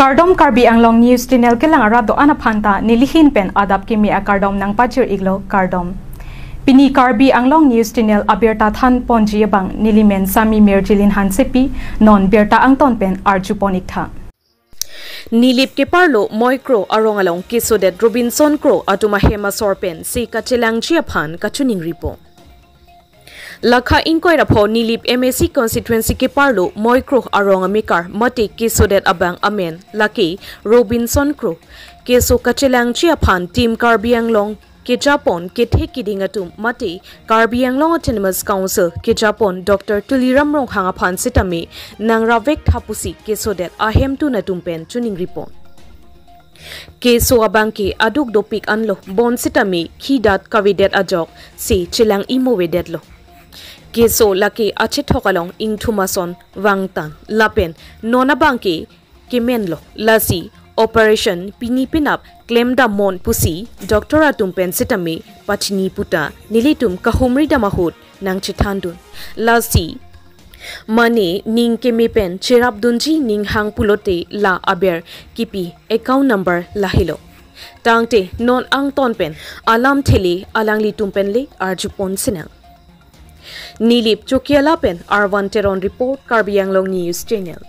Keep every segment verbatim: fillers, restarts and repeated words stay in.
Kardom, Karbi Anglong News Channel kelang arat do-an aphan ta nelihin pen adap kimi akardom nangpajir-iklo, kardom. Pini Karbi Anglong News Channel abirta thanponji abang nelimen Sami Mirjilin Hansepi, non birta angton pen arjupon-iktha. Nilip keparlo Moikro arong along kesodet Robinson Kro atum ahem asor pensi kachelangji aphan kachiningripo. Lakha ingkoi ra pho Nilip M A C constituency keparlo Moikro arong amekar mate kesodet abang amen lake Robinson Kro. Keso kachelangji aphan Team Karbi Anglong kejapon kethe keding atum mate Karbi Anglong Autonomous Council kejapon Doctor Tuliram Ronghang aphan sitame nangravek tha pusi kesodet ahemtun atum pen chiningripon. Keso abangke aduk dopik anlo, bonsitame khidat kavedet ajoksi chelang-i mo vedetlo. Keso lake achethok along ingthum ason vangtan lapen non abangke kemenlo, lasi operation pini penap klemdam mon pusi doctor atum pen sitame pachini puta nelitum kahumri dam ahut nangchethandun. Lasi mane ning keme pen cherapdunji ning hang pulote la aber kipi account number lahelo. Tangte non angton pen alam thele alanglitum pen le arjupon sinang. Nilip Chokiala pen Arvan Teron report, Karbi Anglong News Channel.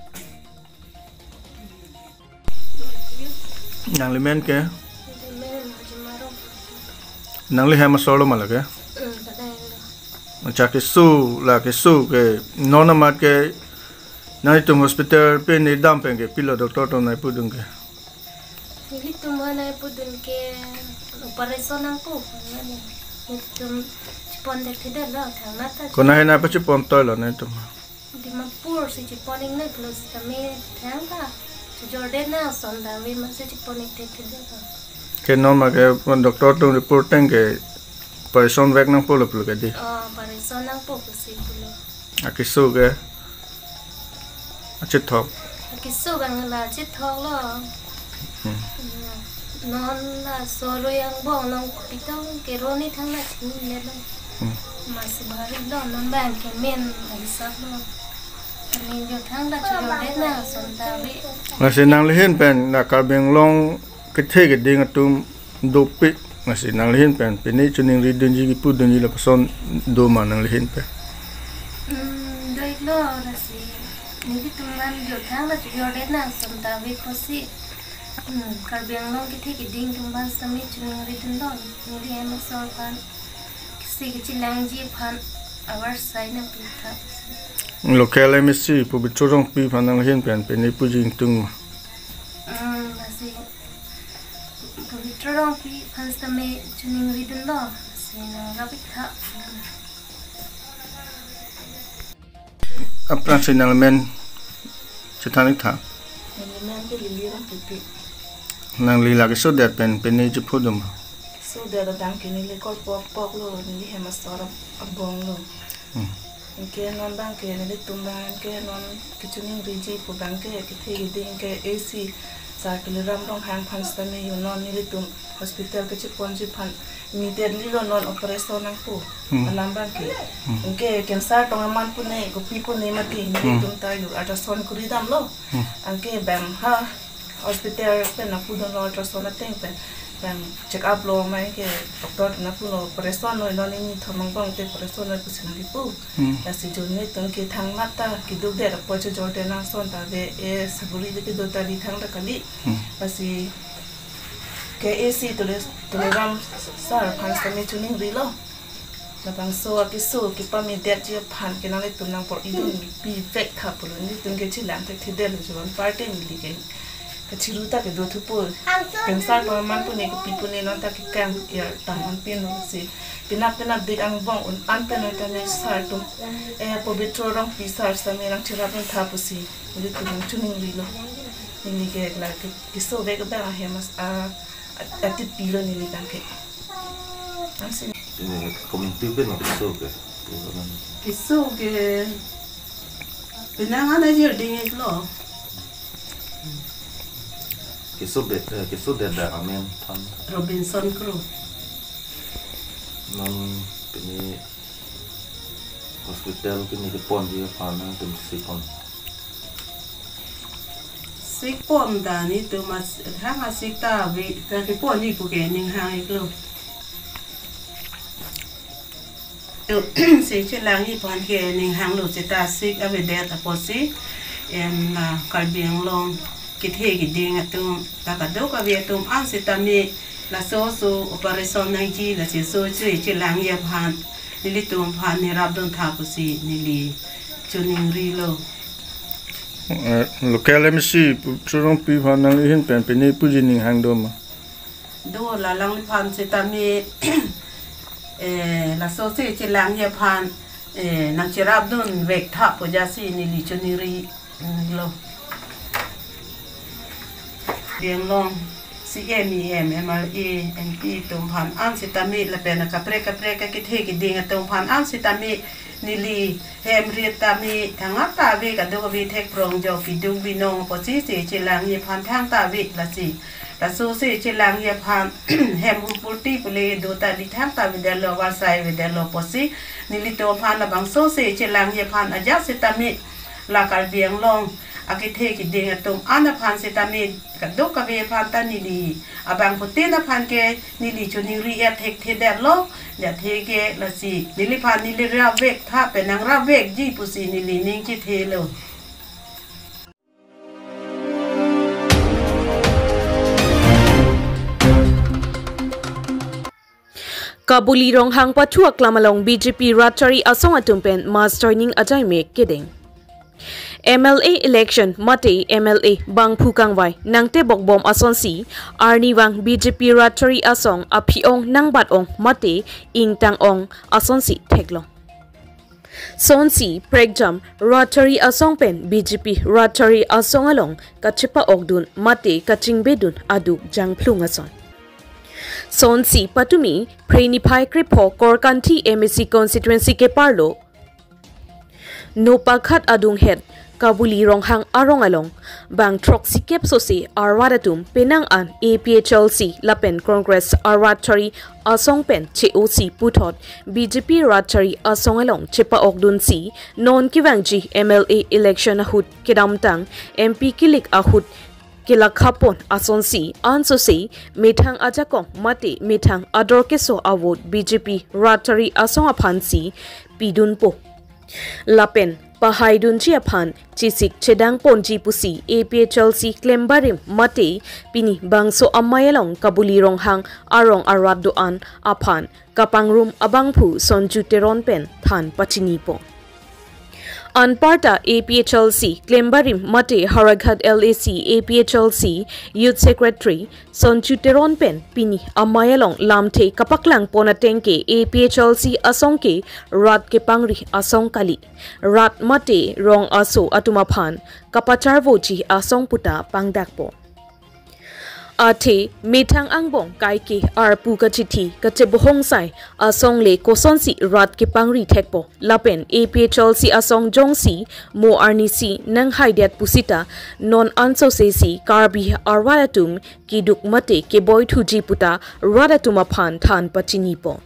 Nanglimen ke? Nangli hem asor lo ma lake? Acha, keso la keso ke non amat ke nanglitum hospital pen nangdam pen ke pilo doctor atum nangpudun ke? Nelitum aphan nangpudun ke operation nangpo, mane nelitum chepon thekthedetlo, thangnat ta. Konat ahin nangpachepon toilo nangtum? Dimapur si chepon-iknoi pulo sitame thangta chojordet nang ason ta ave, masi chepon-ik thekthedetlo. Ke non ma ke doctor atum report tang ke operation vek nangpo lo pulo ke di? Oh, operation nangpo pusi pulo. Akeso ke achethok? Akeso abang la achethok lo. Hmm. Hmm. Non laso aroi angbong along pitong keroni thangta chinine lo. Hmm. Masi bari lo, non abang kemen hisap lo. Kami jo thangta chojordet nang ason ta ave. Lasi nanglihin pen la Karbi Anglong kethe keding atum dopik, lasi nanglihin pen pini chiningridunji kipudunji lapuson do ma nanglihin pen? Hmm, do-iklo, lasi nelitum aphan jo thangta chojordet nang ason ta ave pusi. Hmm, Karbi Anglong kethe keding atum aphan sitame chiningridunlo, neli M A C aphan, kesi kachelangji aphan avarsai nangpitha. Local M A C Pobitro Rongpi aphan nanghin pen pini puji ingtung ma? Hmm, lasi Pobitro Rongpi aphan sitame chiningridunlo, lasi nangrap-iktha. Aphrangsi nangmen chethan-iktha. Nangmen ke Lily Rongpipi. Nangli la kesodet pen pini chepho do ma? Sodet abang ke neli kol pokpok lo, neli hem asor abong lo. Hmm. Anke non abang ke nelitum abang ke non kachiningriji pu abang ke kethe keding ke A C sar Tuliram Ronghang aphan sitame yo non nelitum hospital kacheponji aphan immediately lo non operation nangpo. Hmm. Alam abang ke. Hmm. Anke cancer tong aman pune, kopi pune mati, hmm, nelitum ta yo ultrasound kuri damlo. Hmm. Anke abang ha hospital pen nangpudunlo ultrasound ateng pen. Abang check up lo, mai ke doctor nangpulo operation noi, non nithom angbong te operation noi pusi nangkipu. Hmm. Lasi jo nelitum ke thangmat ta keduk det apot chojordet nang ason ta ave, e saguri le kedo ta di thangta kali. Hmm. Lasi ke A C Tuli, Tuliram sar aphan sitame chiningrilo. Labangso akeso kepamedetji aphan ke nanglitum nangpor-idun pivek tha pulo, nelitum ke chelang thekthedetlo, jovan parte neli ke kachiru ta kedo thupo. Cancer tong aman pune, kopi pune, non ta kekang ya taman pin lo si. Penap penapdik angbong un-an pen noi tame sar atum, eh, Pobitro Rongpi sar sitame nangcherapdun tha pusi nelitum nangchiningrilo. Neli ke la ke, kesovek abang ahem as-, a, a, atipilo neli abang ke. Ansi. Ini komintu ke no keso ke? Keso ke penang ana jir ding-iklo. Keso be, eh, kesodet abang amen than? Robinson Kro. Non pini hospital pini keponji aphan nangtum si pon? Sik pon ta nelitum as-, thang asik ta ave, ta kepon ji pu ke ning hang-iklo. To, se chelangji aphan ke ning hanglo seta sik avedet apotsi, em, la Karbi Anglong kethe kiding atum, ta kadokave atum an setame laso oso operation nangji, lasi oso che chelangji aphan nelitum aphan nerapdun tha pusi neli choningrilo. Eh, local M C pu-, Chorongpi aphan nangli ahin pen pini puji ning hang do ma? Do, la alangliphan setame, eh, laso se chelangji aphan, eh, nangcherapdun vek tha pu jasi neli choningri, mm, lo. Karbi Anglong C M, E M, M L A, M P atum aphan an setame lapen kaprek kaprek akethe kiding atum aphan an setame neli hem rit tame thangta ave, kadokave thek prong jo piduk binong apotsi se chelangji aphan thangta ave, lasi laso se chelangji aphan hem humpulti pule do ta neli thangta avedetlo, avarsai avedetlo apotsi nelitum aphan labangso se chelangji aphan ajat setame la Karbi Anglong akethe kiding atum an aphan setame kadokave aphan ta neli abangphutin aphan ke neli choningri-et thekthedetlo, jathe ke lasi neliphan neli rap vek tha pen nangrap vekji pusi neli ning chethelo. Kabuli Ronghang pathu aklam along B J P rat chari asong atum pen mass joining ajaimek kedeng. M L A election mate M L A bangphu kangvai nangtebokbom asonsi arnivang B J P rat chari asong aphi-ong nangbat-ong mate ingtang-ong asonsi theklong. Sonsi prekjam rat chari asong pen B J P rat chari asong along kachepa-okdun mate kachingbedun aduk jangphlung ason. Sonsi patumi Phre niphai krepho Korkanthi M A C constituency keparlo Nopakhat adunghet Kabuli Ronghang arong along bang throksikep sose arat atum penang an A P H L C lapen Congress arat chari asong pen che-osi puthot B J P rat chari asong along chepa-okdunsi non kevangji M L A election ahut kedamtang M P kilik ahut kelakhapon asonsi ansose methang ajakong mate methang ador keso avote B J P rat chari asong aphansi pidunpo. Lapen pahaidunji aphan chesik chedangponji pusi A P H L C klembarim mate pini bangso amei along Kabuli Ronghang arong arat do-an aphan kapangrum abangphu Sonju Teron pen than pachinipo. Anparta A P H L C klembarim mate Howraghat L A C A P H L C Youth Secretary Sonju Teron pen pini amei along lamthe kapaklangpon ateng ke A P H L C asong ke rat kepangri asong kali, rat mate rong aso atum aphan kapacharvoji asong puta pangdakpo. Athe methang angbong kaike arpu kachithi kachebohongsai asong le kosonsi rat kepangri thekpo lapen A P H L C asong jongsi mo arnisi nanghaidet pusita non ansosesi Karbi arat atum keduk mate keboithuji puta rat atum aphan than pachinipo.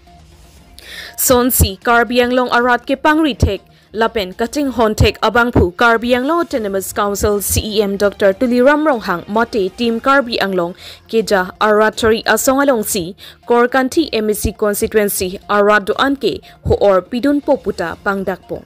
Sonsi Karbi Anglong arat kepangri thek lapen kachinghon thek abangphu Karbi Anglong Autonomous Council C E M Doctor Tuliram Ronghang mate Team Karbi Anglong keja arat chari asong alongsi Korkanthi M A C constituency arat do-an ke ho-or pidunpo puta pangdakpo.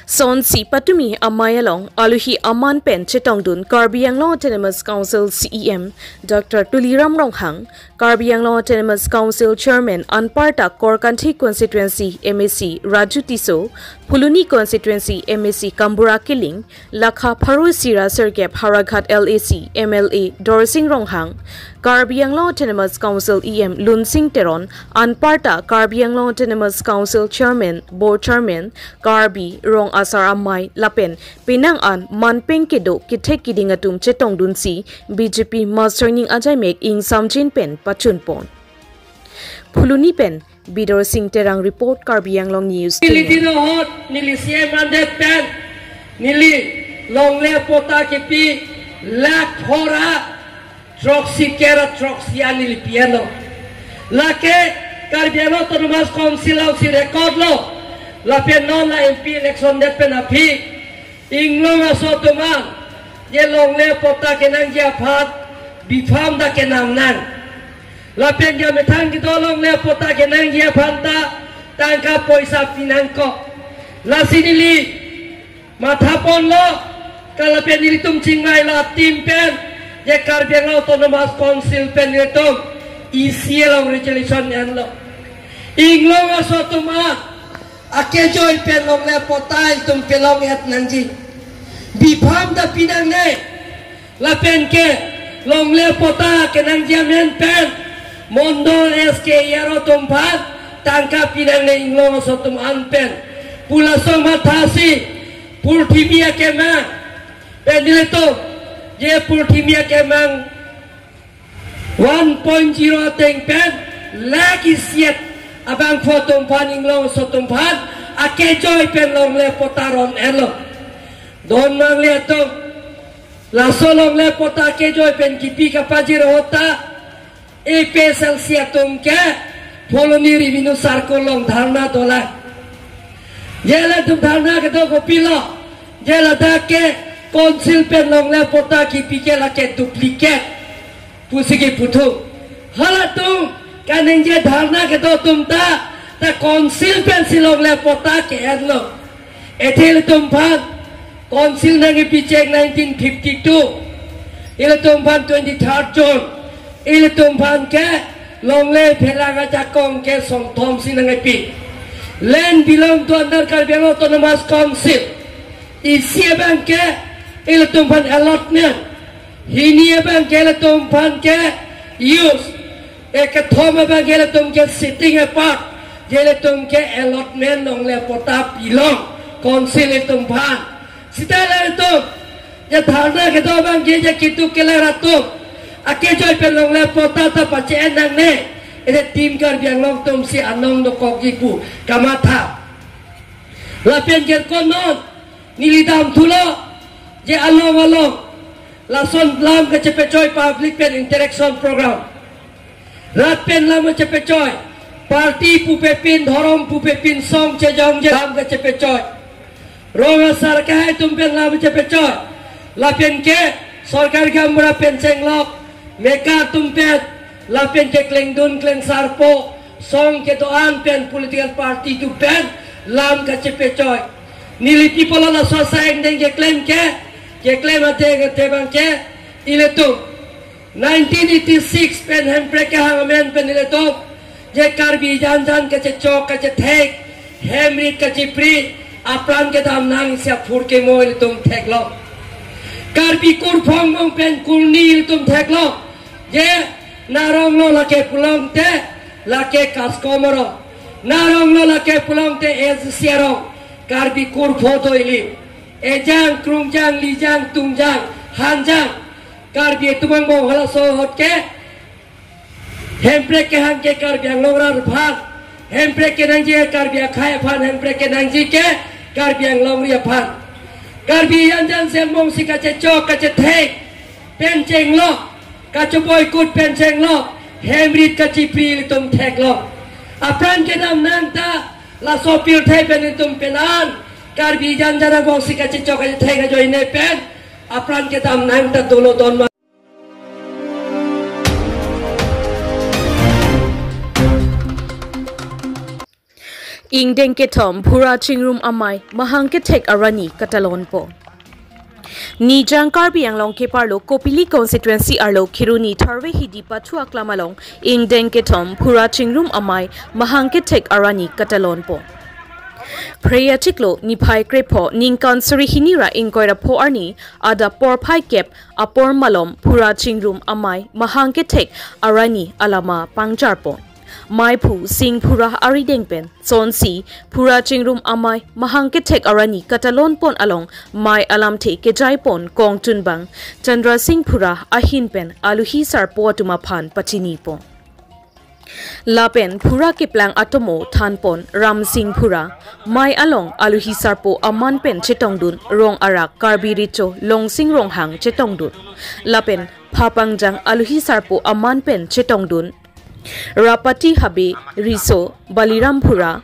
Sonsi patumi amei along alohi aman pen chetongdun Karbi Anglong Autonomous Council C E M Doctor Tuliram Ronghang, Karbi Anglong Autonomous Council Chairman anparta Korkanthi Constituency M A C Raju Tisso, Phuloni Constituency M A C Kambura Killing, lakha pharo isi ra sirkep Howraghat L A C M L A Dorsing Ronghang, Karbi Anglong Autonomous Council E M Lunsing Teron, anparta Karbi Anglong Autonomous Council Chairman, Board Chairman, Karbi, rong asar amei lapen penang an manpeng kedo kethek kiding atum chetongdunsi B J P mass joining ajaimek ingsamjin pen pachunpon. Phuloni pen Bidor Singh Terang report, Karbi Anglong News. Neli Team. Dino hot, neli C M randet pen, neli longle pota kipi, lakh pharo throksi kep ra throksi an neli pi-etlo. Lake Karbi Anglong Autonomous Council alongsi record lo. Lapen non la M P election det pen aphi inglong aso atum an Je longle patta kenangji aphan B-Pharm ta kenam nang. Lapen ke methang kedo longle patta kenangji aphan ta tangka poisa pi nangkok. Lasi neli matha ponlo, ka lapen nelitum chingvailo a-team pen, je Karbi Anglong Autonomous Council pen nelitum E C A along resolution enlo. Inglong aso atum an akejoi pen longle patta itum pelong-et nangji. B-Pharm ta pi nangne. Lapen ke longle patta kenangji amen pen mondol S K E R atum aphan tangka pi nangne inglong aso atum an pen. Pu laso mathasi purthimi akemang pen nelitum, je purthimi akemang one point zero ateng pen lakh isi-et abangphu atum aphan, inglong aso atum aphan akejoi pen longle patta ron enlo. Don nangle atum, laso longle patta akejoi pen kipi kapajir ahut ta A P H L C atum ke Phuloni Revenue Circle along dharna dolang. Je latum dharna kedo kopilo, je ladak ke council pen longle patta kipi ke lake duplicate pusi kipu thu. Halatum kaningje dharna kedo atum ta, ta council pensi longle patta ke-enlo. Athe ilitum aphan council nangkipi cheng nineteen fifty-two. Ilitum aphan twenty-third June. Ilitum aphan ke longle phelang ajakong ke songthom si nangkipi. Land belong to under Karbi Anglong Autonomous Council. Isi abang ke ilitum aphan allotment. Hini abang ke ilitum aphan ke use. Ekethom abang ke ilitum ke sitting apart. Je ilitum ke allotment longle patta pilong council ilitum aphan. Seta ilitum je dharna kedo abang ke je kitu kelar atum akejoi pen longle patta ta pache-en nangne. Ede team Karbi Anglong atum si anong dokokji pu kamatha. Lapen ke konon neli damthulo, je along along lason lam kachepechoi public pen interaction program. Rat pen lam kachepechoi. Party pupepin, dhorom pupepin, song chejong je lam kachepechoi. Rong asar kahai atum pen lam kachepechoi. Lapen ke sorkar gaonbura pen chenglok, meka atum pen, lapen ke klengdun klengsarpo, song kedo-an pen political party atum pen lam kachepechoi. Neli pi pulo laso asai angdeng keklem ke, keklem ateng ateng abang ke, ilitum nineteen eighty-six pen Hemprek kehang amen pen ilitum je Karbi janjan kachechok kachethek, hemrit kachipri, apran kedam nang isi aphurkimo ilitum theklo. Karbi kurphong mong pen kurni ilitum theklo. Je narong lo lake pulote, lake kaskom arong. Narong lo lake pulote S D C arong. Karbi kurpho do ili. Ejang, krungjang, lijang, tungjang, hanjang. Karbi atum angbong halaso ahut ke Hemprek kehang ke Karbi Anglong arat aphan. Hemprek kenangji Karbi akhei aphan, Hemprek kenangji ke Karbi Anglong ri aphan. Karbi janjan si angbong si kachechok kachethek pen chenglo, kachoboikut pen chenglo, hemrit kachipri ilitum theklo. Apran kedam nang ta laso pirthe pen ilitum penan Karbi janjan angbong si kachechok kachethek ajoine pen apran kedam nang ta dolo don ma. Ingdeng kethom Phura Chingrum Amei mahang kethek arani katalonpo. Nijang Karbi Anglong keparlo Kopili constituency arlo Kheroni Tharve Hidi pathu aklam along ingdeng kethom Phura Chingrum Amei mahang kethek arani katalonpo. Phre achiklo niphai krepho ningkan suri hini ra ingkoi ra pho arni adap porphai kep apor malom Phura Chingrum Amei mahang kethek arani alama pangjarpon. Meiphu Sing Phura arideng pen sonsi Phura Chingrum Amei mahang kethek arani katalonpon along mei alamthe kejaipon kongtunbang Chandra Sing Phura ahin pen alohi sarpo atum aphan pachinipon. Lapen Phura keplang atomo thanpon Ram Sing Phura, mei along alohi sarpo aman pen chetongdun Rong Arak Karbi Recho Longsing Ronghang chetongdun. Lapen Phapangjang alohi sarpo aman pen chetongdun Rapati Habe Riso Baliram Phura,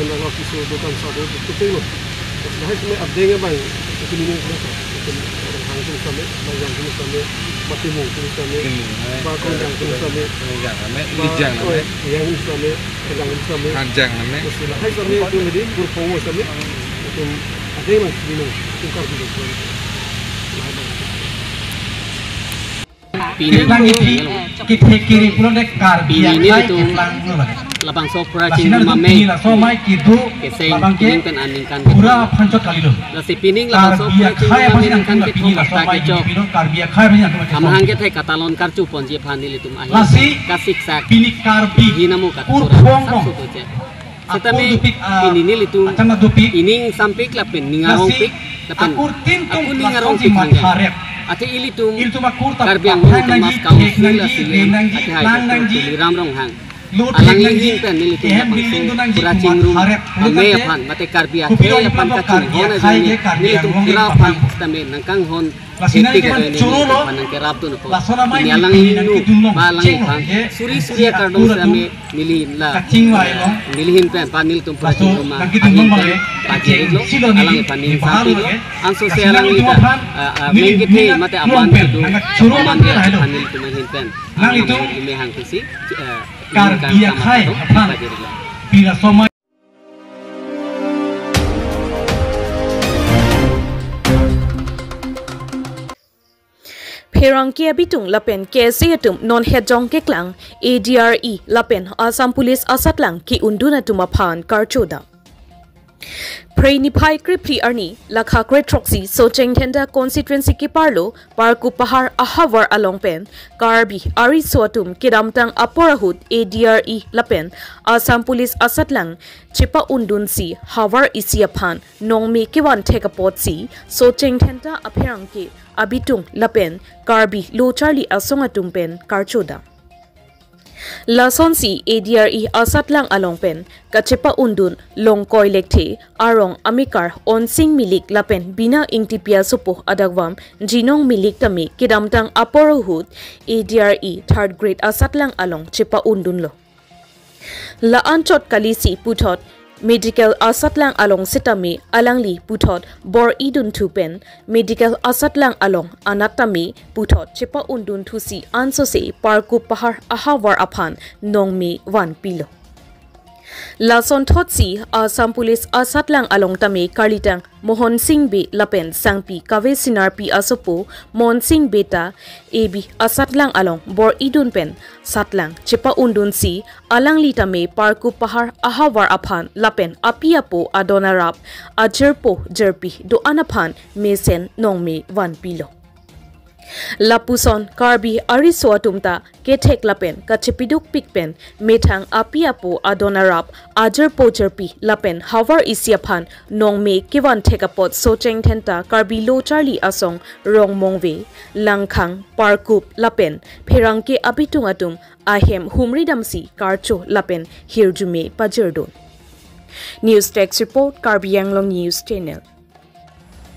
Lapen along kiso dokan sado kuteng lo. Lahai keme adeng abang, kuteng lo, kuteng Ronghang atum same, Marjang atum same, Matimung atum same, Timung hai, ba Konjang atum same, Konjang same, ba Lijang same, Yang atum same, Konjang atum same, Hanjang same. Terus lahai same, itu medi, Kurphongo same, itu adeng abang, kuteng lo, kuteng Karbi lo. Lahai abang. Pini, ketlang isi, kethe kiri pulote Karbi pini akhai nelitum ketlang lo. Labangso pura chingrum amei, pini laso amei kedo, keseng labang ke pining pen aningkan pura phanchot kalilo. Lasi pining labangso Karbi pura akhai chingrum amei aphan ningkan nangtum ke pini thom laso amei kachok. Kedo, Karbi akhai aphan nangtum ke thom. Amahang kethek katalon karchu ponji aphan nelitum ahin. Lasi kasiksak pini Karbi hinamo kat pura Kurphongo. Sapso to che. Setame akur dopik, ah, pini nelitum, achang dopik, ining sampik lapen ning arongpik, lasi lapen akur tin tum akur ning arongpik hangke. Athe ilitum, ilitum akur ta Karbi Anglong Autonomous Council nangji, asi le, nangji, athe hai nang nangji, Tuliram Ronghang. Lo alangli thek nangji, ahin pen nelitum ehem labangso building do nangji, pura chingrum amei aphan, mate Karbi akhai aphan kachonghon ajoine nelitum pura aphan setame nangkanghon. Lasi nangtum choro lo, lason amei nangkerap dun po. Lason amei pini alangli lo, ba alangli aphan suri suri akardom same neli la kachingvai lo. Neli ahin pen, ba nelitum pura chingrum ahin pen pajir-iklo, alangliphan ning sampiklo. Anso se alangli ta, ah, ah, mengkethe mate aban kedo, aban ke aphan nelitum ahin pen, ah, nelitum ime hang kusi, eh, Karbi akhai aphan pajir-iklo. Pila somai. Pherangke abitung lapen K S A atum non hetjong keklang A D R E lapen Assam Police asatlang ke-undun atum aphan karchoda. Phre niphai krephli arni, lakha krethroksi Socheng Dhenta constituency keparlo Parkup Pahar ahavar along pen Karbi ariso atum kedamtang apor ahut A D R E lapen Assam Police asatlang chepa-undunsi havar isi aphan nongme kevan thek apotsi Socheng Dhenta apherangke abitung lapen Karbi Lo Charli Asong atum pen karchodam. Lasonsi A D R E asatlang along pen kachepa-undun Longkoi Lekthe, arong amekar Onsing Milik lapen Bina Ingtipi asopo adakvam Jinong Milik tame kedamtang apor ahut A D R E third grade asatlang along chepa-undunlo. La-anchot kalisi puthot medical asatlang along sitame alangli puthot bor-idunthu pen medical asatlang along anat tame puthot chepa-undunthusi ansose Parkup Pahar ahavar aphan nongme vanpilo. Lasonthotsi Assam Police asatlang along tame karlitang Mohon Singh Bey lapen Sangpi Kave Sinarpi asopo Mon Singh Bey ta A B asatlang along bor-idun pen satlang chepa-undunsi alangli tame Parkup Pahar ahavar aphan lapen api apo adon arap ajirpo jirpi do-an aphan mesen nongme vanpilo. Lapuson Karbi ariso atum ta kethek lapen kachepidukpik pen methang api apo adon arap ajirpo jirpi lapen havar isi aphan nongme kevan thek apot Socheng Dhenta Karbi Lo Charli Asong Rongmongve, Langkhang, Parkup lapen pherangke abitung atum ahem humridamsi karcho lapen hirjume pajirdun. News Desk Report, Karbi Anglong News Channel.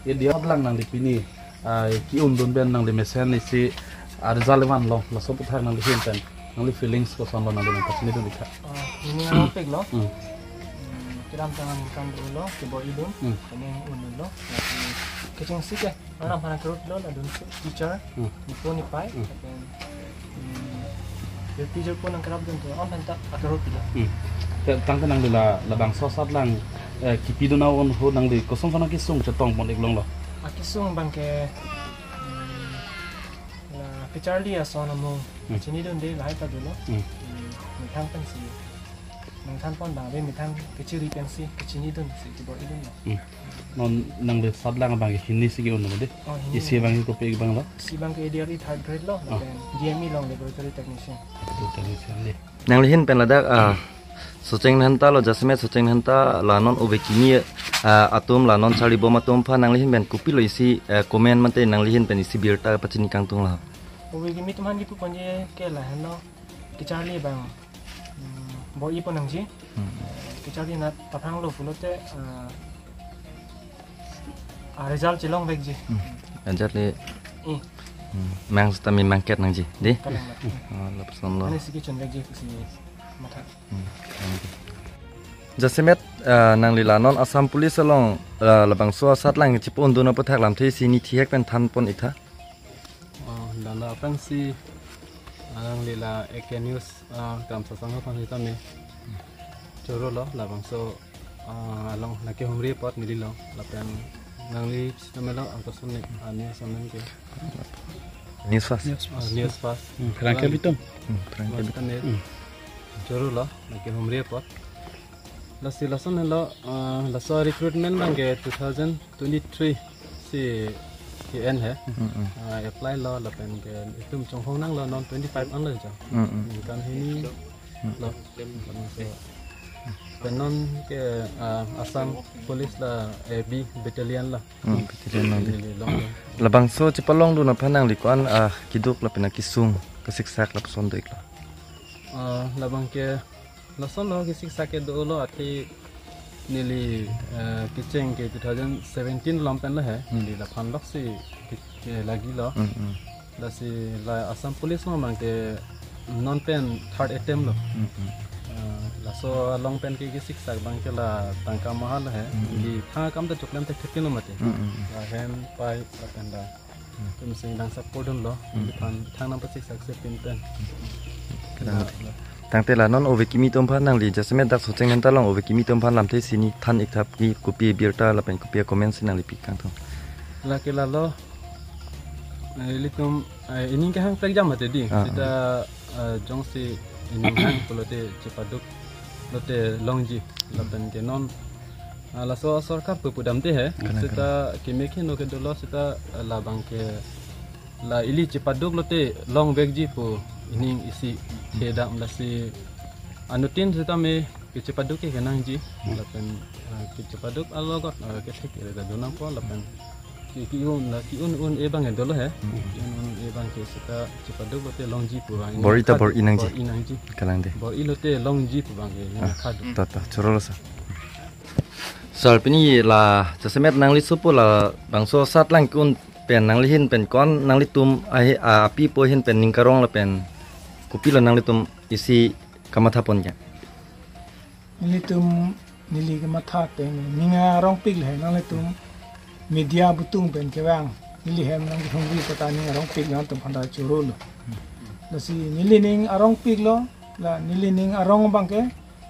Ye dia lang nangli pini, ah, ki-undun pen nangli mesen isi, ah, result vanlo, laso aputhak nanglihin pen nangli feelings kosonlo nangli nangpachinidun ikha. Ah, ini nangpiklo. Hmm. Hmm, kedamtang nangkangdulo, kebor-idun, Hmm. kene undunlo, lagi kechengsi ke, orang pernah kerut lo, ladun teacher, Hmm. nipo nipai, Hmm. lapen, hmm, jirpi jirpo nangkerapdun tu, on penta akerut lo. Hmm. Te tangte nangli la, labangso asatlang, eh, kipidun a-un ahut nangli koson koson akesung chetongpon-ik longlo? Akesung abangke, hmm, la kacharli ason amung Hmm. chinidunde lahai ta dolo. Hmm. Hmm, methang pensi. Nangthanpon abang ave methang kachiri pensi, kachinidunsi, kebor-idunlo. Hmm. Non nangli asatlang abangke hini si ke-un lo de? Oh, hini. Isi abangke kopi abang lo? Isi abangke A D R E third grade lo, Ah. lapen D M E along laboratory technician. Laboratory technician de. Nanglihin pen ladak, ah, Socheng Dhenta lo, jasemet Socheng Dhenta la non ove kimi, ah, atum la non charlibom atum aphan nanglihin pen kopilo isi, eh, comment mate nanglihin pen isi birta pachini kangtung lo? Ove kimi atum aphan kipuponji ke lahenlo. Kacharli abang, hmm, bor-ipon nangji. Hmm. Eh, kacharli anat aphranglo pulote, eh, ah, result chelongvekji. Hmm. Result le, Eh. hmm, mang sitame mangket nangji, de? Kalang na. Oh, lapusonlo. Ane si kechonvekji pusi matha. Hmm, nangji. Jasemet, eh, nangli la non Assam Police along, eh, labangso asatlang chepa-undun aputhak lamthe isi nithihek pen thanpon-iktha. Oh, lalo aphrangsi, ah, nangli la A K News, ah, Kramsa Sangho aphan sitame chorolo, labangso, ah, along lake humri apot neli lo, lapen nangli sitame lo angkosonne, ah, news amen ke. News Fast. Ah, News Fast. Hmm, pherangke abitung. Hmm, pherangke abitung. Sitame Hmm. chorolo, lake humri apot. Lasi lason helo, ah, laso recruitment abangke two thousand twenty-three si ke-en he. Mm, mm. Ah, apply lo lapen ke itum chonghong nanglo non twenty-five anlo jo. Mm, mm. Ningkan hini lo. Mm. Lapen non ke, ah, Assam Police la A B battalion lo. Mm, battalion lo de. Neli long lo. Labangso chepalongdun aphan nangli ko-an, ah, keduk lapen akesung kasiksak lapuson do-iklo? Ah, labangke lason lo kesiksak ke dolo athe neli, eh, kecheng ke two thousand seventeen along pen lo he, Hmm. neli laphan loksi ke, ke lagilo. Hmm, hmm. Lasi la Assam Police along abangke non pen third attempt lo. Hmm, hmm. Eh, laso along pen ke kesiksak abangke la tangka maha lo he, Hmm, hmm. neli thang akam ta choklem thekthepinlo mate. Hmm, hmm. Lahen pai lapen da. Hmm. Tum sing dang support dunlo, Hmm. neli aphan thangnat pasiksak si pin pen. Kadang Nah, tangte la non ove kimi atum aphan nangli jasemet dak Socheng Dhenta along ove kimi atum aphan lamthe isi nithan-iktha, kopi abirta lapen kopi acomment si nangli pi kangtung? Lake lalo, eh, ilitum, eh, ining kehang plek jam mate di. Ah, sita, ah. eh, jongsi ining hang pulote chepaduk lote longji lapen ke non Ah, laso sorkar pu pudamte he. Kalang, seta kalang. Keme keno ke dolo seta labang ke la ili chepaduk lote longvekji pu ining isi thedam lasi anuttin seta me kechepaduk ke kenangji. Hmm. Lapen, ah, kechepaduk alogot, ah, kethek kere ta donangpo lapen ki, ki-un la ki-un un e bang e dolo he. Hmm. Ki-un un e bang ke seta chepaduk lote longji pu bang. Bor-i ta bor-i nangji. Bor-i nangji. Kalang de. Bor-i lote longji pu bang ke. Ah, khadu. Ta, ta, chorolo sir. Sir, pini la jasemet nangli sopo labangso asatlang ki-un pen nangli ahin pen ko-an nanglitum ahi, a, api apo ahin pen ning karong lapen kopilo nanglitum isi kamathapon ke? Nelitum neli kamatha pen ning arongpik le nanglitum media butung pen kevang. Neli hem nangkehumri kata ning arongpik nangtum aphanta chorolo. Lasi neli ning arongpiklo, la neli ning arong bang ke,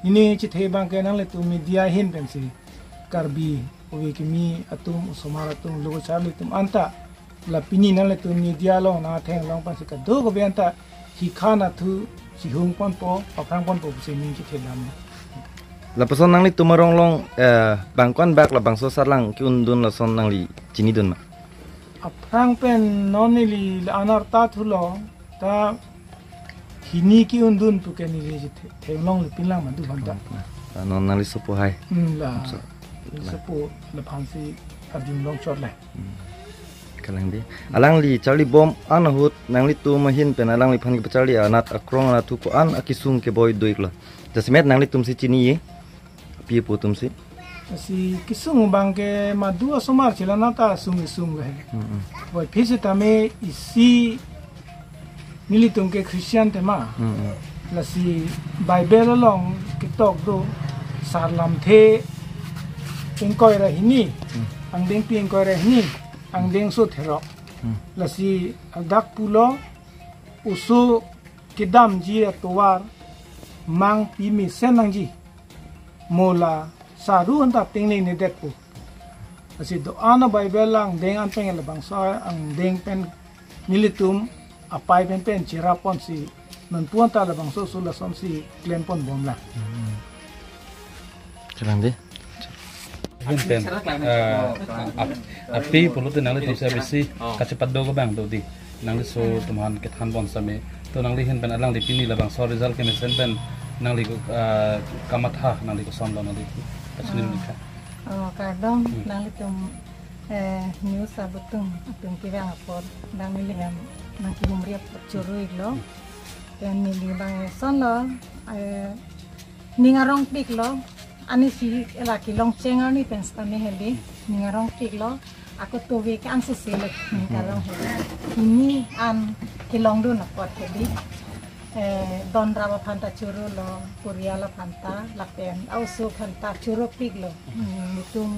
neli chethe bang ke nanglitum media ahin pensi Karbi, ove kimi atum, osomar atum, lo kacharli atum anta la pini nanglitum media along nangtheklong pensi kadokave anta hikha nathu chihung ponpo, paphrang ponpo pusi ning chethedam. Lapuson nanglitum arong along, eh, bang ko-an bak labangso asatlang ki-undun lason nangli chinidun ma? Aphrang pen non neli la-an arta thulo, ta hini ki-undun pu ke neli the-, theklongle pinlang madu aphanta. Ah, non nangli sopo hai. Hmm, la. So, la. Sopo laphansi arjulong chot le. Hmm. Kalang de. Alangli charlibom an ahut nanglitum ahin pen alangliphan kepacharli anat akrong anat thu ko-an akesung keboi do-iklo? Jasemet nanglitumsi chini ye. Api apo atumsi. Lasi kesung bang ke madu asomar chelang nata sung kesung le. Mm-mm. Boi phisi tame isi nelitum ke Christian tema. Mm-mm. Lasi Bible along ketok do, Sar Lamthe ingkoi ra hini, Mm. angdengpi ingkoi ra hini, angdengso therok. Mm. Lasi ladak pulo oso kedamji atovar mang pimesen nangji. Mo la saru anta tengnengnedetpo. Lasi do-an a Bible along angdeng an pen labangso angdeng pen nelitum apai pen pen cherap ponsi nonpu anta labangso oso lasonsi klemponbomlang. Hmm. Kalang de. Ahin pen, eh, ap-, api pulote nanglitumsi abisi kachepaduk abang do dei. Nangli so atum aphan kethan bom same. To nangli ahin pen alangli pini labangso result kemesen pen nangli, eh, kamatha nangli kosonlo nangli kachini Ah. nangli kha. Oh, kardom, Hmm. nanglitum, eh, news abutung atum kevang apot, nangli hem nangkehumri apot choro-iklo. Hmm. Pen neli bang sonlo, eh, ning arongpiklo, anisi la kelongcheng arni pen sitame hedi, ning arongpiklo, ako tove ke ansose le ning karong hedi. Hini an kelongdun apot hedi. Eh, donrap aphanta chorolo, porial aphanta, lapen a-oso aphanta choropiklo. Hmm, nelitum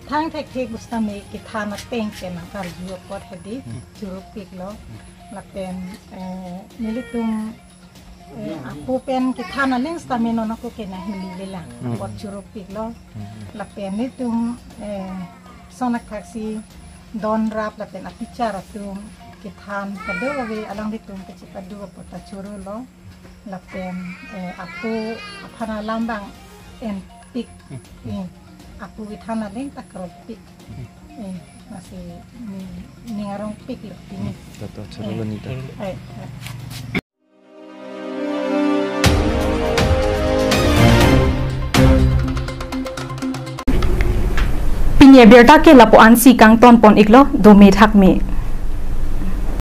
thang thekthe pusitame kethan ateng pen nangkarju apot hedi, choropiklo. Lapen, eh, nelitum Eh, ako pen kethan aling sitame non ako ke nahililelang. Hmm. Apot choropiklo. Hmm. Lapen nelitum, eh, sonak thaksi donrap lapen apichar atum kethan kadokave alanglitum kachepaduk apot ta chorolo. Lapen, eh, ako aphan alam bang enpik. Hmm. Eh, ako kethan aling ta kropik. Hmm. Eh, lasi ning, ning arongpiklo pini. Hmm. Tato chorolo Eh, nita. Eh, eh. Pini abirta ke lapu-ansi kangtonpon-iklo, dome thakme.